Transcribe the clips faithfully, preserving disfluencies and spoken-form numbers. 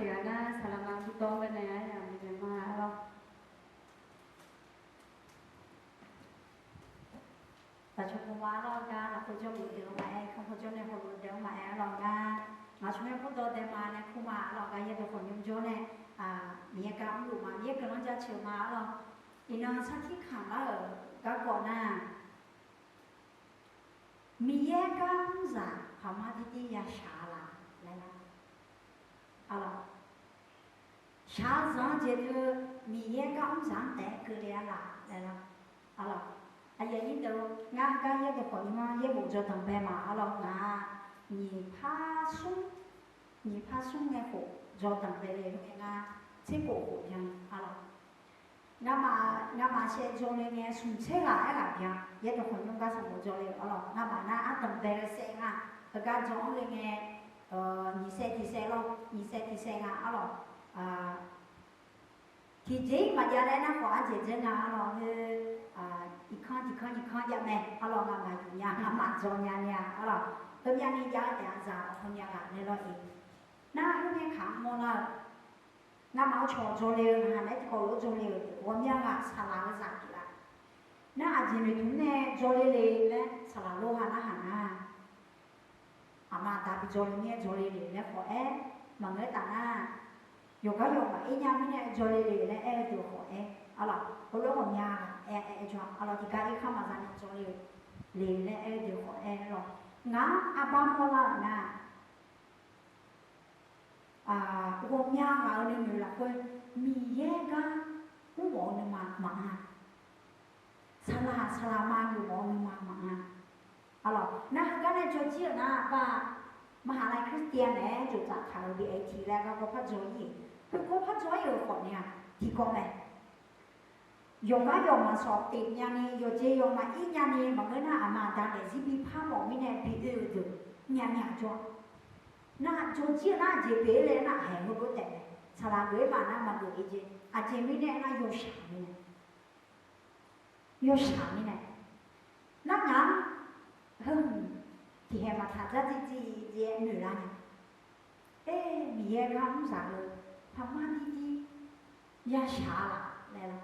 Ghaq nar saqlaqma butawv baenae aryamq binaeq ma arlawr. Taqcawq pov ma arlawr gar, lafkhoer jawrluf deuq-anr maqaer, kanr paw jawr nae hawluf deuq-anr maqaer arlawr gar, ngaq tsawrmyanr butawv daema nae kur ma arlawr gar, yaerdawq khawqnymr jawr nae, Miqyaer gar mrluf ma, Miqyaer guiqlanq jaceuq ma arlawr. Iqnan sarkir kamq lar-euq garkawv nar, Miqyaer gar mrzaq paqmar dirdir yashaq-a laf laer lar. Arlawr, shaqzanq-anr jeq teu Miqyaer gar mrzaq-anr taef-aer keuvle-a laf laer lar. Arlawr, aqyuif aqnyir deuq, ngar gar yaerdawq khawqnymr-anr yaerbof jawrdanq bae ma arlawr. Ngaq nyiq par smr, nyiq par smr ngae khof jawrdanq bae le-eu ngar tserkhof khof byan arlawr. Ngamaf, ngamaf saev jawr le ngae smq tser ghaq aerghaq byan, yaerdawq khawqnymr gar sanqbof jawr le arlawr. Ngamaf nar ardanq bae-eu saev nga, heugar jawr-anr le ngae, nyiq saev tiq saev lawr, nyiq saev tiq saev nga arlawr. Tiqjeq-ir maqjav laer nar khawf, ardzaeq dzeur nga arlawr. Heu, iqkanr tiqkanr nyiq kanr jav mae arlawr. Ngamaf yuq nya, ngamaf jawr nya nya arlawr. Heumyav ni jav-eu taef-a zaq heumyav ghaq nae lawr-iq. Nar khoerngae kaq-anr mawrlar-eu, ngamaf-anr cawq jawr le-eu, ngaq naeq-aer tiqkawv lof-aer jawr le-euq ghawqmya ghaq saqlaq-eu zaq pyeuflar. Nar aqjeq noeqtmq nae jawr le le laer saqlaq lor ha narhaq nar, aqma aqda bijawr le mir-aer jawr le le laer khawf-aer maqngeur taf nar, yawqgar yawq maqir nya mirnae jawr le le laer aer-eu deuq khawf-aer arlawr. Heulof-aer ghawqmya ghaq aer-aer jawr arlawr. Tiqgar irkanr maqza nae jawr le le laer aer-eu deuq khawf-aer arlawr. Ngaq-anr arbar mawrlar-euq nar, ghawqmya ghaq-eu nuinoeq lafkhoer Miqyaer gar mrmawf-eu nuima maqanr-a. Saqlaq saqlaqma geufmawf-eu nuima maqanr-a. Arlawr, nar heugar nae jawrjir-euq nar, bar มหาลัยคริสเตียน naeq-aer joftsaf taq-euq bi aer tiq laer garkawv par jawr-ir-eq. Khoerkawv par jawr-ir-euq khawf ni-aq tiqkawv mae. Yawqgar yawq maqsawq pyeuf nyani, yawqjeq yawq maqir nyani maqngeur nar, aqma aqda daefzir bipar mawf mirnae bi oe-eu deuq myavmyav jawr. Nar jawrjir-eu nar aqjeq pyeuf-ir laer nar, haeq heulof taef mae. Saqlaq geuf-ir maf nar maqgeuf-ir jeq. Aqjeq mirnae nar yawshaq mirnae, yawshaq mirnae. Nar ngaq-anr heu hmq tiqhaeq maqtaq dzardziv dziv-i jeq noeqlar nya. Aer, Miqyaer gar mrzaq-eu paqmar dirdir yashaq-a laf laer lar.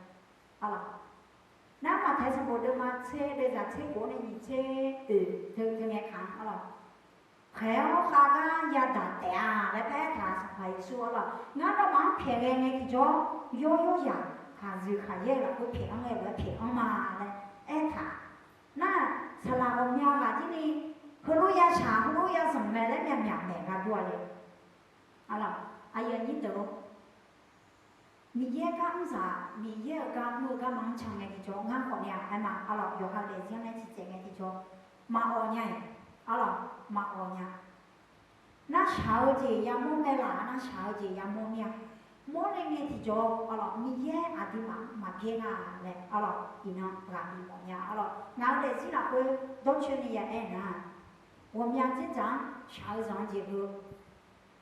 Arlawr, nar Maqtaeq sanqbof deuvma tser deuvzaq tser khof nae nyiq tser oeq teu teu ngae kaq-anr arlawr, khaeq-awr khavgar yadaq taef-a laer paer taq Sanqpaq Yeqsur arlawr. Ngar nawmaf-anr pyaeq ghae ngae tiqjawr, yawr yawr yaq khaqzuiq khaqyaer-eu lafkhoer pyaeq-anr ghae-eu lof-aer pyaeq-anr ma laer aertaq. Nar, saqlaq ghawqmya ghaq jir ni heulof yashaq heulof yazanq mae laer myavmyaq maeq gharduq-a le. Arlawr, aqyuif aqnyir deuq-or, Miqyaer gar mrzaq, Miqyaer-euq gar mr-eu garma-anr can ngae tiqjawr ngar khawf ni-aq aerma arlawr, yawqha daefzir-anr nae ciqtsaev ngae tiqjawr maqawq nya-iq arlawr, maqawq nya. Narshaq-eu jeq yamawr mae laf, narshaq-eu jeq yamawr mir-a. Mawrle ngae tiqjawr arlawr, Miqyaer aqduimaf maqbyaer nga laer arlawr, iqnan ghaq bimawf nya arlawr. Ngaq-euq daefzir lafkhoer dawrcoeni ya aer nar, ghawqmya dzerdzaq-anr shaq-eu zanq-eu jeq heu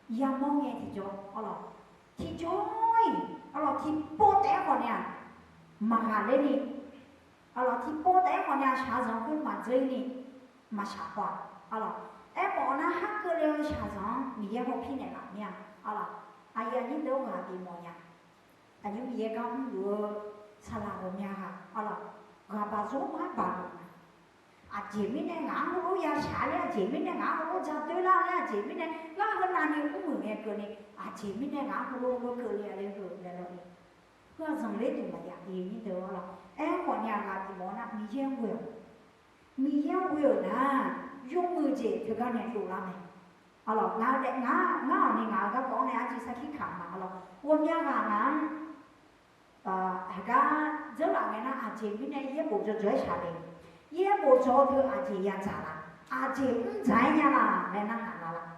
yamawr ngae tiqjawr arlawr, tiqjawr-iq arlawr tiqpov taef-aer khawf ni-aq maqghaqler ni, arlawr tiqpov taef-aer khawf ni-aq shaqzanq khoer maqdzeur ni, maqshaq khawf-aq arlawr. Aermawf-eu nar, har keuvle-eu shaqzanq-anr Miqyaer hawpir naeqlaf mir-a arlawr. Aqyuif aqnyir deuq-or, ghaq bimawf nya. Aqnymr Miqyaer gar mrluf-eu saqlaq ghawqmya ghaq arlawr, ghaq baq zawr ma-aer baq luf nga. Aqjeq mirnae ngaq-anr heulof yashaq laer, aqjeq mirnae ngaq-anr heulof ja doerlar laer, aqjeq mirnae ngar heu navni mrmuiq ngae keuvni, aqjeq mirnae ngaq-anr heulof heulof keuvle-a laer heu laer lawr-ir. Heu-aq zanqler duq maqjav-ir nyir deuq-or lawr. Aerkhawf ni-aq ghaq bimawf nar Miqyaer-anr ghoe-awq. Miqyaer-anr ghoe-euq nar, yawmuiq jeq teugar nae dovlar mae. Arlawr, ngaq-eu daef ngar, ngar-awq ni ngaq-eu garkawv-anr nae arcuiv sarkir kaq ma arlawr. Ghawqmya ghaq ngaq-anr haqgar dzeurlaf ngae nar, aqjeq mirnae yaerbof dzawdzawq-aer shaq le. Yaerbof dzawq-eu teu aqjeq yadzaq laf, aqjeq mrdzaq-aer nya laf laer narhaq lar laf.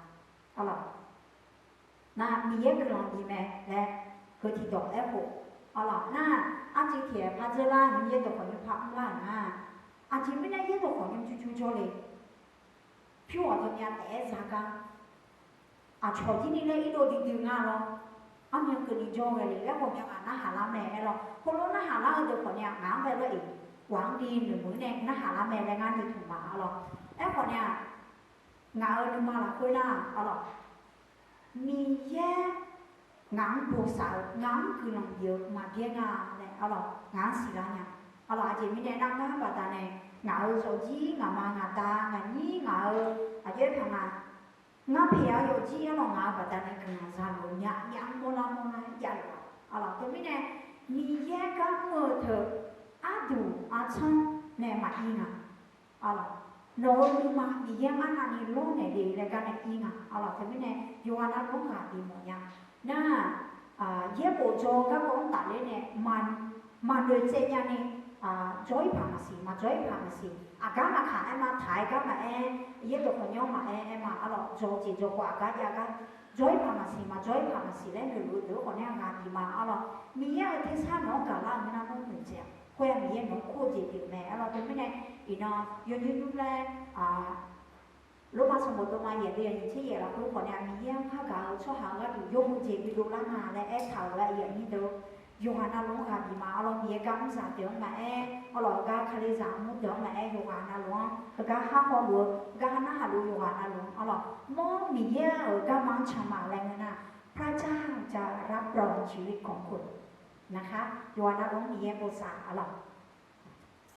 Arlawr, nar Miqyaer guiqlanq bif mae laer heu tiqdawq aerkhof, arlawr nar, arcuiv tiq-aer par dzeurlar nymr yaerdawq khawqnymr par mrlar-euq nar, aqjeq mirnae yaerdawq khawqnymr jurjur jawrle. Pyur ghawqdawqmya taef-aer zagar, aqcawq jir ni laer irdov duidui nga lawr. Armyan keuvni jawr ghae le laer ghawqmya ghaq narhaq lar mae aer lawr. Heulof narhaq lar-eu deuq khawf ni-aq ngaq-anr bae lawr-iq, ghaq-anr bi noeqmuiq nae narhaq lar mae laer ngar noeqtmq ma arlawr. Aerkhawf ni-aq, ngaq-euq nuima lafkhoer nar arlawr, Miqyaer ngaq-anr bosav-eu, ngaq-anr guiqlanq bif-eu maqbyaer nga laer arlawq, ngaq-anr siqlar nya. Arlawq, aqjeq mirnae nar ngar baqdanae ngaq-euq zawqjir ngaqma ngaqda ngaqnyir ngaq-euq aqjox-aer paq nga, ngar paeq-a yawqjir arlawq ngaq-euq baqdanae guiqlanq zaluf-eu myavmyav mawrlar mawrlar javluf-a. Arlawq, teumirnae Miqyaer gar mr-eu teu arduq artsanr nae maqir nga. Arlawq, nawq-euq nuima Miqyaer arnavni lawrnaeq le laer gar nae ir nga. Arlawq, teumirnae yawqghaq navluf-anr ghaq bif mawf nya. Nar, yaerbof dzaw garkawv-anr tafler nae maqnoeq tsaev nyani, jawr-ir paq maqsiq, maqjawr-ir paq maqsiq, aqgar maqkaq aer ma, taq-aer gar maqaer, yaerbof khawqnymr maqaer aer ma. Arlawq, dzaw jeq dzaw khawf aqgar jav gar, jawr-ir paq maqsiq, maqjawr-ir paq maqsiq laer noeqluf-eu deuq-anr khawf nae ghaq bif ma. Arlawq, Miqyaer-euq tersar nawq-anr gaqlar-euq nar nawr noeq tsaev-a. Khoer-aq Miqyaer nawq-anr kur-eu jeq pyeuf mae. Arlawq, teumirnae iqnan yawnymr nymr laer Lormav sanqbof dawqma yaeq deuq-aq nyiq tser yaeq lafkhoer khawf nae-aq, Miqyaer-anr hargaq-eu tsawrhaq-eu gharduq yawmuiq jeq bidov lar ma laer aertaq-euq aqyuif aqnyir deuq, yawqghaq navluf-anr ghaq bif ma. Arlawq, Miqyaer gar mr zaq deuq-anr maqaer, arlawq, heugar kalizaq mr deuq-anr maqaer, yawqghaq navluf-anr heugar har hawluf-eu, heugar har narhaq luf-eu yawqghaq navluf-anr arlawq, nawr Miqyaer-euq garma-anr can ma laer ngeur nar, พระเจ้าจะรับรองชีวิตของคุณ นะคะ yawqghaq navluf-anr Miqyaer bosav arlawq.